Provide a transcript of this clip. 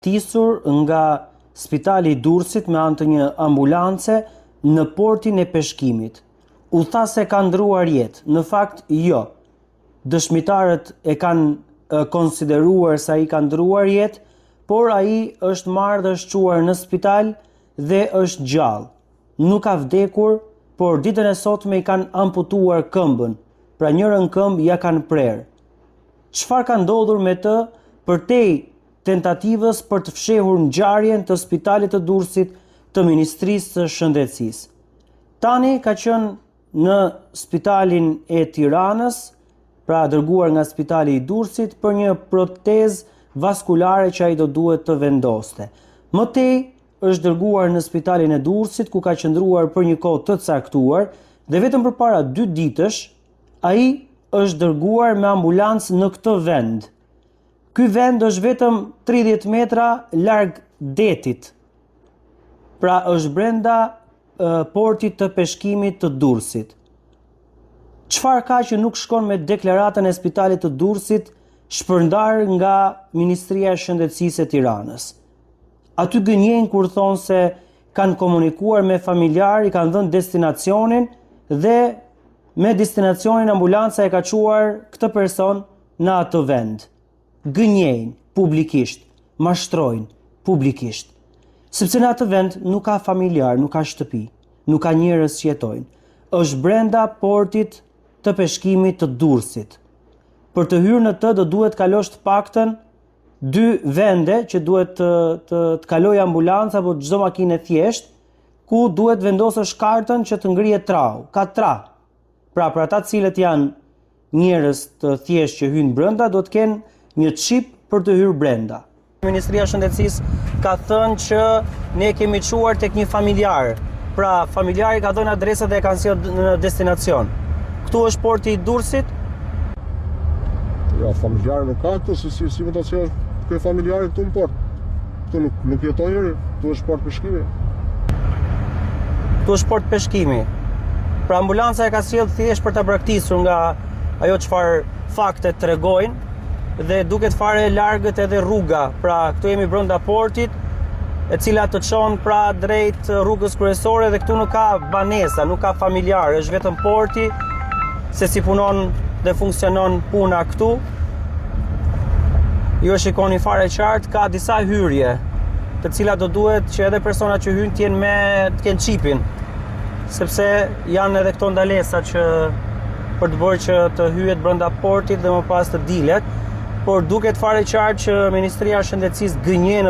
Braktisur nga spitali i Durrësit me anë të një ambulance në portin e peshkimit. U tha se ka ndërruar jetë, në fakt jo. Dëshmitarët e kanë konsideruar se ai ka ndërruar jetë, por ai është marrë dhe është çuar në spital dhe është gjallë. Nuk ka vdekur, por ditën e sotme i kanë amputuar këmbën, pra njërën këmbë ia kanë prerë. Çfarë ka ndodhur me të përtej tentativës për të fshehur ngjarjen të spitalit të Durrësit të Ministrisë së Shëndetësisë. Tani ka qenë në spitalin e Tiranës, pra dërguar nga spitali i Durrësit për një protezë vaskulare që ai do duhet të vendoste. Më tej është dërguar në spitalin e Durrësit ku ka qëndruar për një kohë të caktuar dhe vetëm përpara dy ditësh ai është dërguar me ambulancë në këtë vend. Ky vend është vetëm 30 metra larg detit. Pra është brenda portit të peshkimit të Durrësit. Çfarë ka që nuk shkon me deklaratën e spitalit të Durrësit shpërndarë nga Ministria e Shëndetësisë e Tiranës? Aty gënjejnë kur thonë se kanë komunikuar me familjarë, i kanë dhënë destinacionin dhe me destinacionin ambulanca e ka çuar këtë person në atë vend. Gënjejnë publikisht, mashtrojnë publikisht. Sepse në atë vend nuk ka familjarë, nuk ka shtëpi, nuk ka njerëz që jetojnë. Është brenda portit të peshkimit të Durrësit. Për të hyrë në të do duhet kalosh të paktën dy vende që duhet të të, të kalojë ambulanca apo çdo makinë e thjeshtë, ku duhet vendosësh kartën që të ngrihet trau. Ka tra. Pra për ata të cilët janë njerëz të thjeshtë që hyjnë brenda, do të kenë një çip për të hyrë brenda. Ministria e Shëndetësisë ka thënë që ne kemi çuar tek një familjar. Pra, familjari ka dhënë adresën dhe e kanë sjellë në destinacion. Këtu është porti i Durrësit. Ja, familjar nuk ka këtu, si si si mund ta sjellësh këtë familjarin këtu në port. Këtu nuk nuk jeton njeri, këtu është port peshkimi. Këtu është port peshkimi. Pra ambulanca e ka sjellë thjesht për ta braktisur nga ajo çfarë faktet tregojnë dhe duket fare e largët edhe rruga. Pra këtu jemi brenda portit, e cila të çon pra drejt rrugës kryesore dhe këtu nuk ka banesa, nuk ka familjarë, është vetëm porti se si punon dhe funksionon puna këtu. Ju e shikoni fare qartë, ka disa hyrje, të cilat do duhet që edhe personat që hyjnë të jenë me të kenë çipin, sepse janë edhe këto ndalesa që për të bërë që të hyhet brenda portit dhe më pas të dilet, por duket fare qartë që Ministria e Shëndetësisë gënjen në.